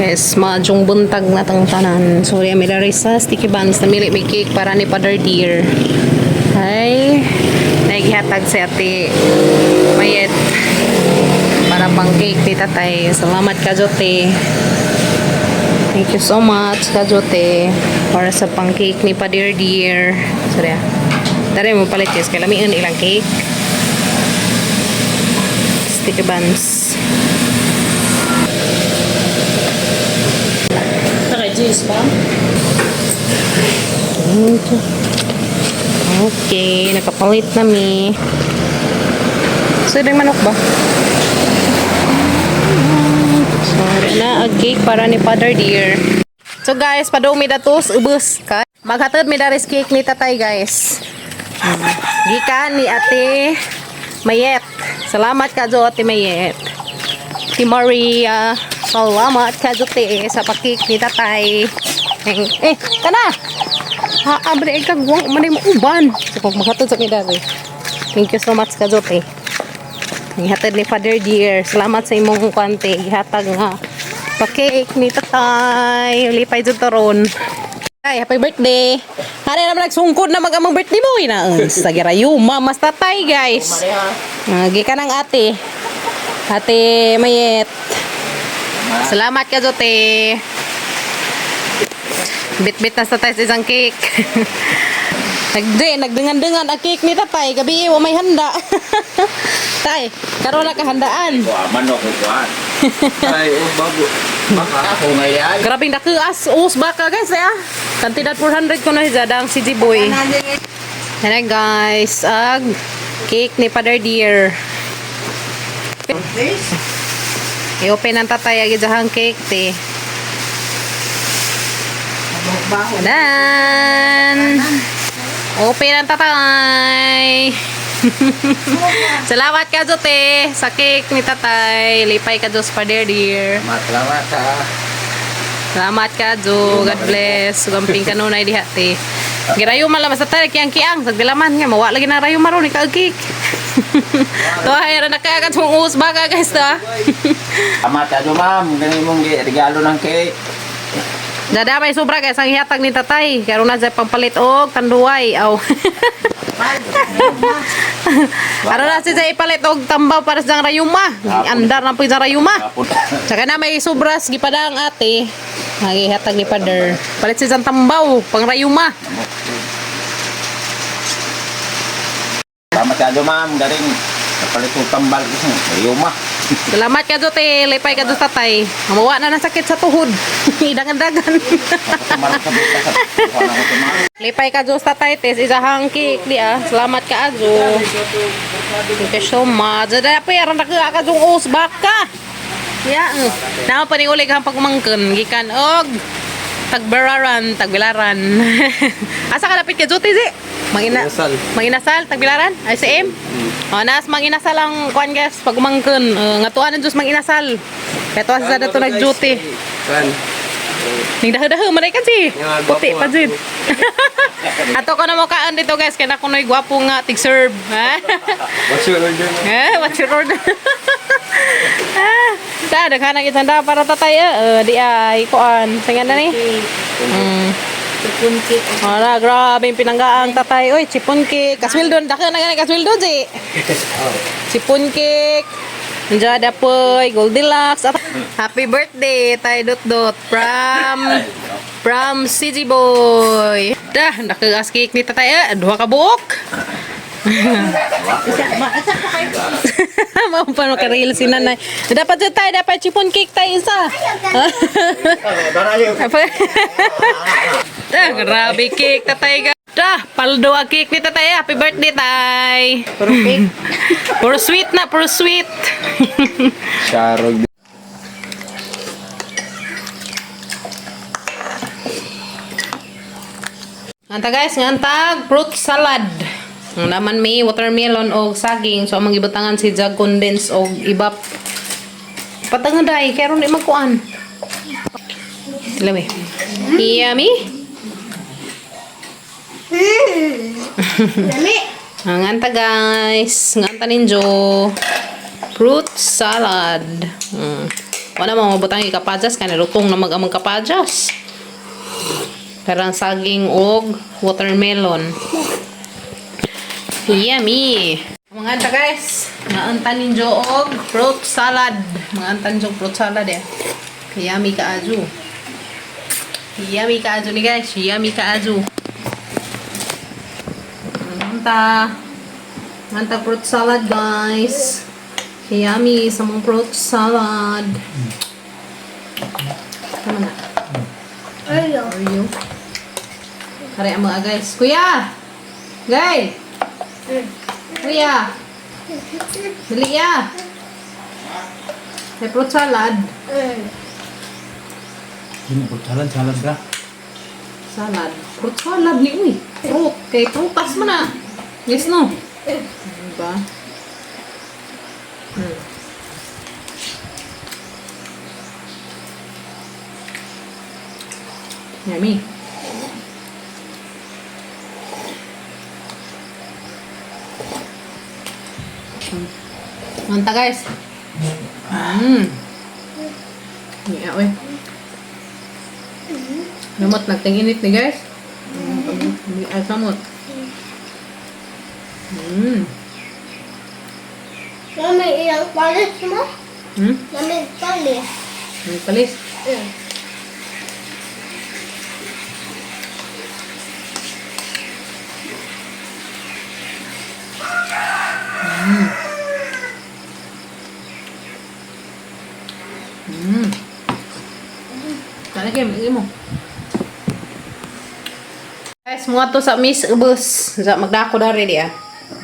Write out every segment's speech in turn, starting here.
Guys, madyong buntag na tang tanan. Sorry, may dari sa sticky buns. Namili may cake para ni Father Dear. Ay, nagihatag si Ate Mayet para pang cake ni Tatay. Salamat ka, Jote. Thank you so much, ka Jote, para sa pang cake ni Father Dear. Sorry ah. Dari mo palit guys, kay lamian ilang cake. Sticky buns. Naka-juice ba? Okay, nakapalit na mi. So, yung manok ba? Sorry na, ang cake para ni Father Dear. So guys, padung mi datos, ubos ka. Maghatod mi daris cake ni tatay, guys. Gikan ni Ate Mayet. Salamat ka Jo, Ate Mayet. Si Maria, salamat ka Jo, te, sa pa-cake ni tatay. Eh, kana! Ha, abre ka guwang man mo uban. So, kung maghatod sa kidari. Thank you so much ka Jote. Gihatod ni Father Dear. Salamat sa imong kwante. Gihatag nga pa-cake ni tatay. Lipay jud taron. Ay, happy birthday. Hari naman nagsungkod na mag-amang birthday mo. Ina, sa girayo, mamas tatay, guys. Ah, gikan ang ate. Ate Mayet. Salamat ka, Jote. Bit-bit na sa tatay sa isang cake. Nagdi, nagdengan-dengan ang cake ni tatay. Gabi, wa may handa. Tay, karon na kahandaan. Wah, manok ko kuan. Ay, oh, bago. Baka ako ngayon. Grabing dakuas, us baka guys eh. Kantidad 400 ko na si Jadang si Jiboy. Yan guys, ag cake ni Father Dear. I-open ang tatay agi jahang cake te. Tadan! Open ang tatay! Salamat ka, Jote, sa cake ni tatay. Lipay ka, Diyos, Father Dear. Salamat, salamat ha. Salamat ka, Jo. God bless. Gamping kanunay diha, te. Girayo man lang sa tay, kiang-kiang. Sa gilaman nga, mawa lagi na rayo maron, ikaw cake. To, ay, na kaagat mong uus baka, guys, to, ah. Salamat ka ma'am. Ganun mong regalo ng cake. Dada may sobra guys, ang hihatag ni tatay. Karon na sa pampalit og tanduay. Aw. Aron na siya ipalit og tambaw para sa rayuma. Andar na po sa rayuma. Hapon. Tsaka na may sobras gipadang ate. Nagihatag ni Father. Palit siya sa tambaw pang rayuma. Salamat ka ma'am. Galing. Napalit ko tambal ko. Ayuma. Salamat ka Jote, lipay ka Diyos tatay. Mawa na ng sakit sa tuhod. Idangan-dagan. Tumarap sa buta sa kuha na ko tumarap. Lipay ka Diyos tatay, tes isahang cake di ah. Salamat ka Ajo. Thank you so much. Dada pa yaran ka ka jung us baka. Ya. Naman pa ni ulig ang pagmangkon gikan og tagbararan, tagbilaran. Asa ka lapit ka Jote si? Mangina Manginasal. Manginasal, tagbilaran? Ay si M. Oh, nas manginasal ang kuan guys pagmangkon. Nga tuan ang Diyos manginasal. Kaya tuwa sa dato nag-duty. Kan. Ning daho-daho man ay kasi. Nga, gwapo Puti pa nga. jud. Ato ko na mo kaan dito guys kay na kunoy gwapo nga tig-serve. Ha? What's your order? Eh, what's your order? Ah, ta daghan ang isanda para tatay eh. Di ay kuan. Singan na ni. Chipon cake. Wala, grabe yung pinanggaang tatay. Oy, chipon cake. Kaswildon, daghan na gani kaswildon si. Chipon cake. Nandiyan poy, Goldilocks. Happy birthday, tay Dot Dot from CG Boy. Dah, nakagas cake ni tatay. Eh, duha ka buok. Isa pa kayo. Mao pa makaril si nanay. Dapat sa tayo, dapat chipon cake tayo isa. Dah, grabe cake tatay ka. Dah, paldo ang cake ni tatay. Happy birthday, tay. Puro cake. Puro sweet na, puro sweet. Charog. Nganta guys, ngantag fruit salad. Ang naman may watermelon o saging. So, among gibutangan si Jag condense og ibap. Patangan dai, kaya ron di magkuan. Lami. Yummy. Lami. Ang nganta guys, nganta ninjo. Fruit salad. Wala mo mabutang ikapajas kay nalutong na mag-amang kapajas. Parang saging og watermelon. Yummy! Mga anta guys, mga anta ninyo og fruit salad. Mga anta ninyo og fruit salad eh. Yummy kaaju. Yummy kaaju ni guys, yummy kaaju. Mga anta. Mga anta fruit salad guys. Yummy sa mga fruit salad. Tama na. Oreo. Oreo. Kare ang mga guys. Kuya! Gay! Kuya! Dali ya! May fruit salad. Salad, salad ra. Salad. Fruit salad ni uy. Fruit. Kay prutas man na. Yes no? Diba? Yummy. Manta guys. Yeah, uy. Namot nagtinginit ni guys. Ay, samot. Mami, ilang palis mo? Hmm? Mami, palis. Ang palis. Tara Kim, igi mo. Guys, mga to sa Miss Ubus. Sa magdako na ready ah.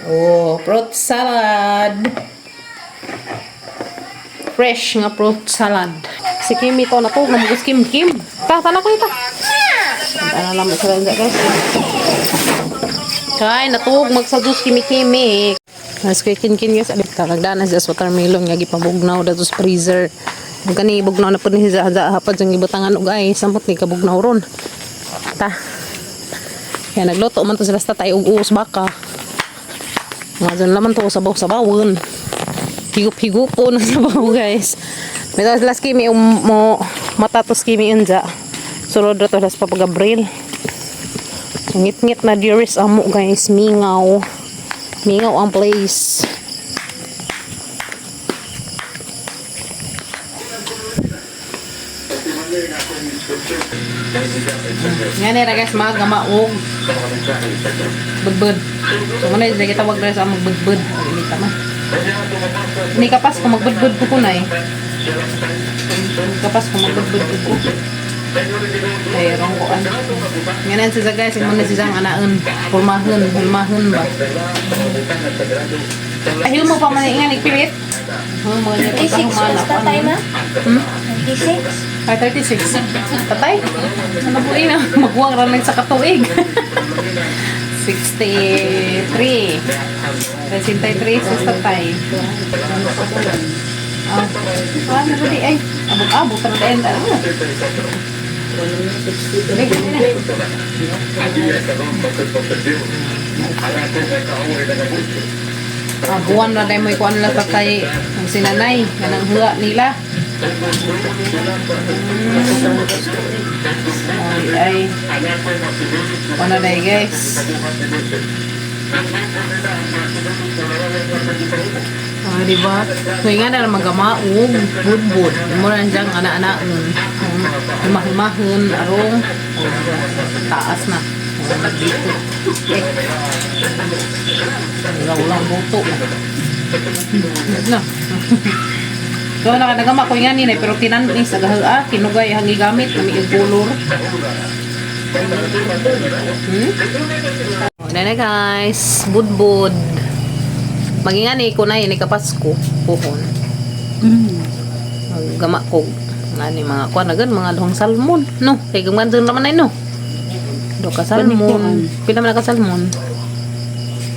Oh, fruit salad. Fresh nga fruit salad. Si Kimi to na to, namugus Kim Kim. Ta, tala ko ito. Ano lang mo sila guys. Kay natuog magsadus Kimi Kimi. Mas kay kin kin guys, alip ta nagdana siya sa watermelon nga gipabugnaw dato sa freezer. Ug kani bugnaw na pud ni siya hapad sang gibutangan og ay samot ni kabugnaw ron. Ta. Kaya nagluto man to sila sa tatay og uos baka. Mga dyan laman to sabaw-sabawon. Higup-higup po ng sabaw guys. May tas last kimi mo matatos kimi unja. Sulod ra to las Papa Gabriel. Ngit-ngit na dearest amo guys, mingaw. Mingaw ang place. Nga nila guys, mga gamaog. Budbud. So muna yung gitawag na sa magbudbud. Ay, ini tama. Ini kapas kung magbudbud ko ko na eh. Kapas kung magbudbud ko ko. Ay, rong ko ano. Nga na siya guys, muna siya ang anaan. Pulmahon, pulmahon ba? Ay, mo pa man nga nagpilit. Mga 36 pagkahumana. basta tayo ma? Hmm? 36? Ay, 36. Tatay? Ano po ina? Magwang ra lang sa katuig. 63. 63 sa tatay. Ah, ano ba di ay? Abog-abog pa na tayo. Ano? Dali, dali na. Ah, buwan na tayo mo ikuan lang tatay ang sinanay. Ganang hula nila. Ay, ay. Ano na guys. Ah, di ba? So, nga na magamaog, budbud. Mo na siyang ana-anaon. Himahimahon, arong. Taas na. Nagdito. Eh. Ulang-ulang buto. Na. So, nakanagama ko nga nina, pero tinanis, agahala, kinugay, hangi gamit, nami igulor. Oh, na guys, budbud. Magingan ni ko na ni kapasko puhon. Gama ko nga ni mga kuan na mga duhang salmon, no. Kay gamgan dun naman ay no. Do ka salmon. Pila man ka salmon?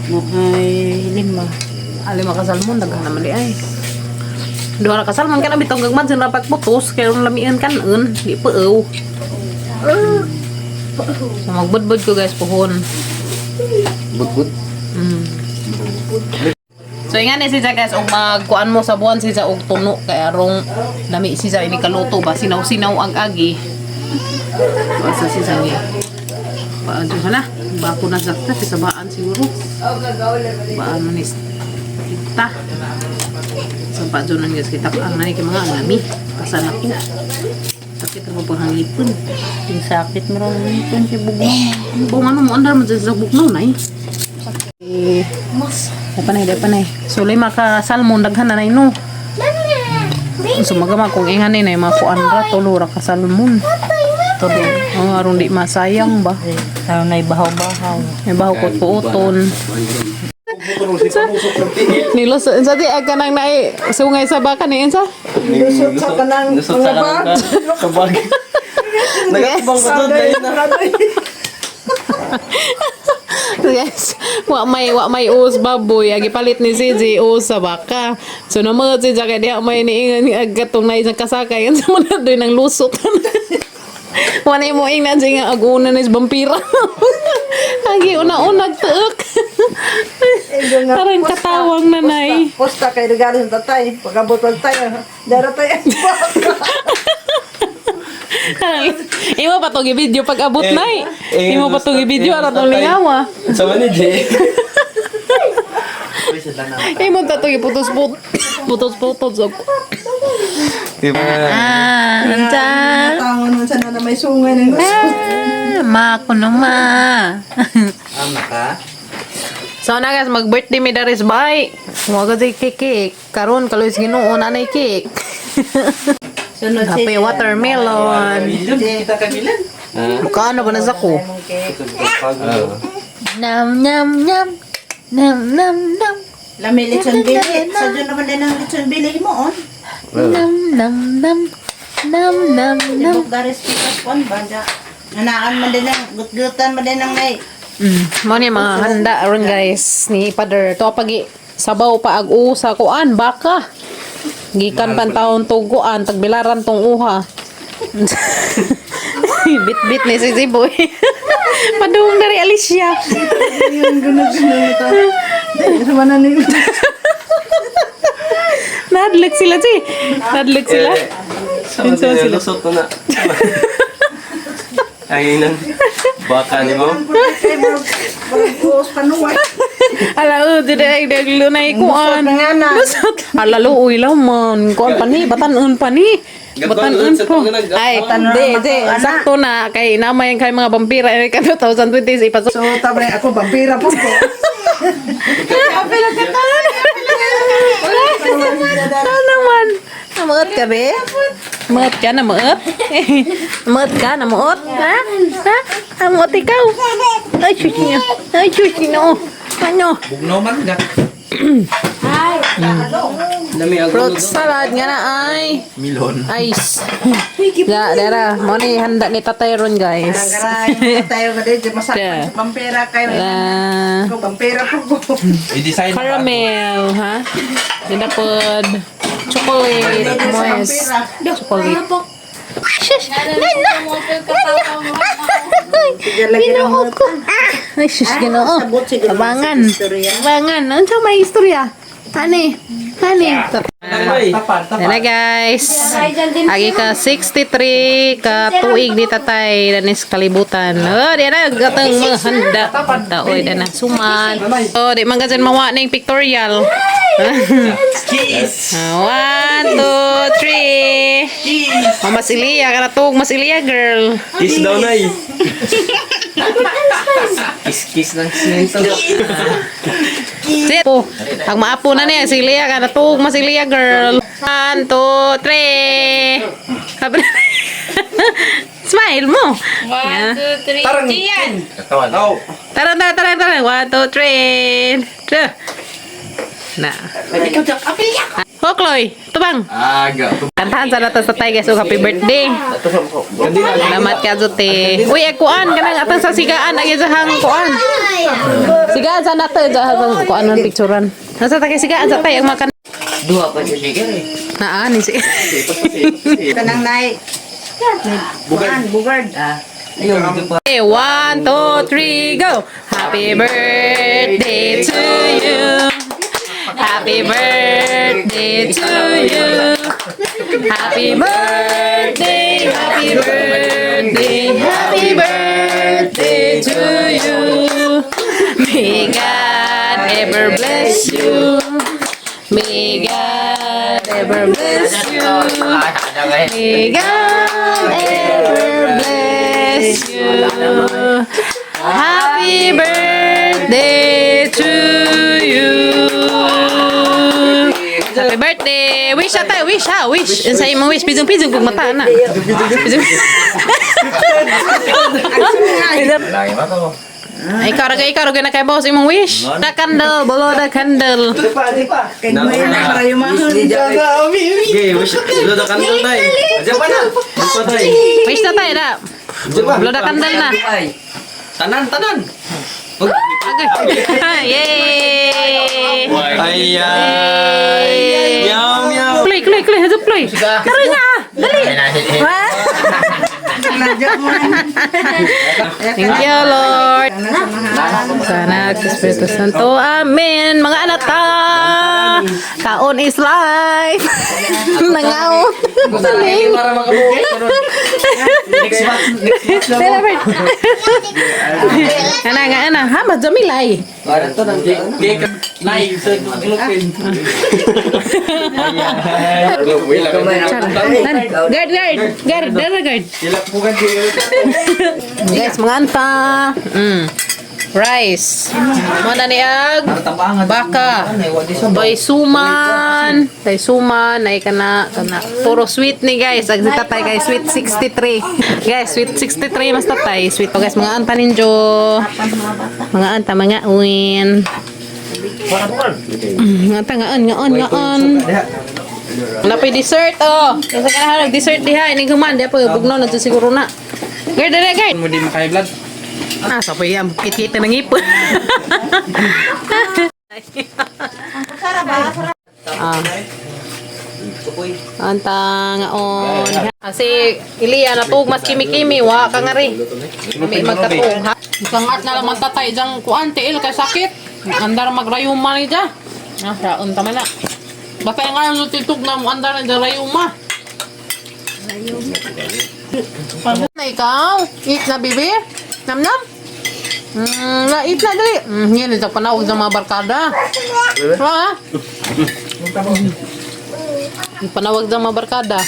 Na ay lima. Ali ka salmon daghan naman di ay. Duha ra ka salmon kana bitong gagman dun ra pagputos kay ron lamian kanon, di puaw. So magbudbud ko guys puhon. Budbud. Mm. So ingan ni siya guys, og magkuan mo sa buwan siya og tuno kay arong lami siya ini kaluto ba sinaw-sinaw ang agi. Asa siya ni. Paadyo hala, bako na sakta sa baan siguro. Baan man is kita. So paadyo na guys kita ang nani kay mga lami. Pasan ako. Sakit ang panghangipon. Yung sakit mo rin ipon si Bugong. Kung ano mo andar mo dyan sa buknaw na eh. Mas. Di pa na, di pa na. So lima ka salmon daghan na na no. So magama kung ingan ni na mga kuan ra tulo ra ka salmon. Tulo. Oh, aron di masayang ba. Tayo na ibahaw-bahaw. May baho ko puoton. Nilos sa di aga nang naay sungay sa baka ni insa? Lusot sa kanang Lusot sa mga bag. kanang kabag. Nagakbang ko doon dahil na. Yes. Wa may us baboy agi palit ni CJ us sa baka. So namuot si kay diha may niingan agatong na isang kasakay unsa man na doy nang lusot. Wala mo ingnan siya nga aguna ni vampira. Agi una-unag tuok. Parang katawang nanay. Posta kay regalo sa tatay. Pagabot pag tayo. Dara tayo. Imo pa to gi-video pag abot nay. Eh, Imo pa to gi-video ara tong tatay. lingawa. Sa man ni Jay. Imo ta to giputos put putos putos og. Diba? Ah, anta. Tangon man sana na may sungay ng Ah, ma ko no ma. Ama ka? So na guys, mag-birthday mi daris bay. Wa ka cake cake. Karon kaloy sa Ginoo nanay cake. Sunod Happy watermelon. Kita ka Milan. Mukha ba na sa ko? Ah. Nam nam nam. Nam nam nam. Lami litson bili. Sa dyan naman din ang litson bili mo on. Nam nam nam. Nam nam nam. Tibok daris pikas pon ba dya. Nanaan man din ang gutgutan man din ang nay. Mo ni mga handa aron guys ni Father. To pagi sabaw pa ag usa kuan baka. Gikan pan taon tuguan tagbilaran tong uha. Bit-bit ni si Ziboy. Padung dari Alicia. Sama na ni. Nadlek sila si. Nadlek sila. Sa man ni lusot na. Ay nan. Baka ni mo. Buos panuway. Ala oh, di ay daglunay kuan. Lusot na nga na. Lusot. Ala luoy laman. Kuan pa ni batan-on pa ni. Batan-on Sa po. tungan, Ay, di, di. Sakto na. Kay namay kay mga vampira. Ay, ka 2020 ipasok. So tabre ako vampira po ko. Ano naman? Namuot ka, be? Namuot ka, namuot? Namuot ka, namuot? Ha? Ha? Namuot ikaw? Ay, susi niya. Ay, susi no. Ano? Bugno man ka. Lami ang Fruit salad nga na ay. Milon. Ice. Ya, dara. Mo ni handa ni Tatay ron, guys. Ang tayo ka din masakpan sa vampira kayo. Ah, Ako vampira po ko. I-design na ba? caramel, ha? Dinapod. Chocolate. Moist. Chocolate. Shush! Nana! Ginoo ko. Ay, sus, ginoo. Abangan. Abangan. Ano sa may istorya? Ani? Ani? Ay. Tapan, tapan. Yan na guys. Agi ka 63 ka tuig ni tatay danis kalibutan. Oh, di na gatang mga handa. Taoy na suman. Oh, di man kasi mawa ning pictorial. Kiss! One, two, three. Oh, Mas Ilya, karatog, Mas Ilya girl. Kiss daw na eh. Kiss kiss lang siya ito. Si po. Ang maapo na niya, si Ilya, karatog, Mas Ilya girl. One, two, three. Sabi na- Smile mo. One, two, three. Tarang! Katawan. Oh. Tara, tara, tara, tara. One, two, three. Two. Na. Ikaw, Jack. Apil Ho, Chloe. Tubang. Aga. Kantahan sa nato sa tay guys. Oh, happy birthday. Salamat ka, Zote. Uy, ay, kuan. Kanang atang sa sigaan. Ay, sa hang kuan. Sigaan sa nato. Sa hang kuan ng picturean. Nasa tagay sigaan sa tay. Ang makan. Duha pa siya sige. Naa, ni si. Kanang nay. Bugard. Bugard. Ah. Okay, one, two, three, go! Happy birthday to you. Happy birthday to you. Happy birthday, happy birthday, happy birthday to you. May God ever bless you. May God ever bless you. May God ever bless you. Happy birthday to you. Happy birthday! Wish na tayo, wish ha, wish. Sa imong wish, pizong-pizong kung mata na. Pizong. Lagi ba to? Ay, ikaw ra ikaw ra na kay boss imong wish. The candle, blow the candle. Di pa, di pa. Kay may na marayumahon. Okay, wish. Blow the candle tay. Diyan pa na. Di pa tay. Wish na tayo na. Diyan pa. Blow the candle na. Tanan, tanan. Okay. Yay! Ay, ay. Meow, meow. Play, play, play, hadap play. Tara na, dali. Thank you, Lord. Sana at Espiritu Santo. Amen. Mga anak ta. Kaon is life. Nangaon. Saling. Para makabuo. Next month, next month na mo. Celebrate. Ana nga ana, ha madamilay. Para to nang Cake. Nay, sa glupin. Guard, guard, guard, guard, guard. Guys, mga anta. Rice. Mo na niag baka. Bay suman, tay suman, ay kana kana. Puro sweet ni guys. Ag si tatay guys, sweet 63. Guys, sweet 63 mas tatay. Sweet to guys, mga anta ninyo. Mga anta, mga uwin. Mga anta, ngaon, ngaon, ngaon. Napay dessert oh. Kasi kana nag dessert diha ining human di pa bugno na jud siguro na. Guard dere guard. Mo di makay blood. Ah, sa pa yan kit-kit na ngipon. Ah. Anta ngaon. Kasi Ilya natug mas kimi-kimi wa ka nga ri. May magkatuog ha. Sangat na lang tatay diyang kuan tiil kay sakit. Andar magrayuma ni dya. Ah, raon tama na. Basta yung ngayon titug na mo andar na dya rayuma. Na ikaw? Eat na bibi? Nam nam? Na eat na dali. Yan ito panawag ng mga barkada. Ha? Panawag ng mga barkada.